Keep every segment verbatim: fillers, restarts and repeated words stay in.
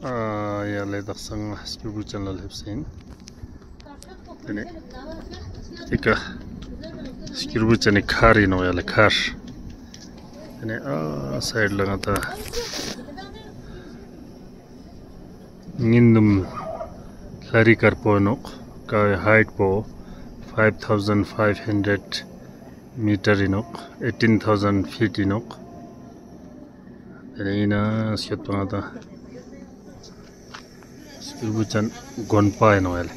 ཨ། ཡ་ལེ། དག་ས་ང་སྐྱུར་བུ་ཅན་ལ་སླེབས་ཟིན། དེ་ནས་དེ་ཀ་སྐྱུར་བུ་ཅན་ནི་མཁར་ཡིན་ནོ། ཡ་ལེ་མཁར། དེ་ནས་ཨ་སའིཌ་ལ་ང་ད་ཉིན་དུམ་ལྷ་རི་དཀར་པོ་ནོག། ཀ་བའི་ཧའིཊ་པོ་five thousand five hundred མི་ཊར་ཡིན་ནོག། eighteen thousand feet ཡིན་ནོག། དེ་ནས་ཡིན་ན་སྐྱོད་པ་ང་དང་སྐྱུར་བུ་ཅན་དགོན་པ་ཡིན་ནོག་ཡ་ལེ།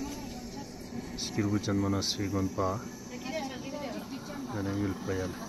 སྐྱུར་བུ་ཅན་མོ་ན་སི་རི་དགོན་པ། དེ་ནས་ཡུལ་པ་ཡ་ལེ།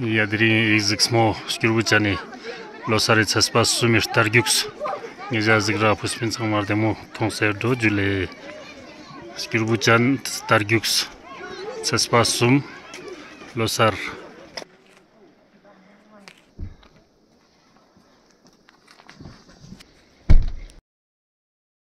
ཡ། དེ་རིང་རིགས་གཟིགས་མོ་སྐྱུར་བུ་ཅན་ནི་ལོ་གསར་རི་ཚེས་པ་གསུམ་མི་རྟ་རྒྱུགས། ངེད་ཅག་གཟིགས་ར་ཕུ་སྤུན་ཚང་མར་བདེ་མོ་མཐོང་སའི་འགྲོ་རྒྱུ་ལས། སྐྱུར་བུ་ཅན་རྟ་རྒྱུགས་ཚེས་པ་གསུམ་ལོ་གསར།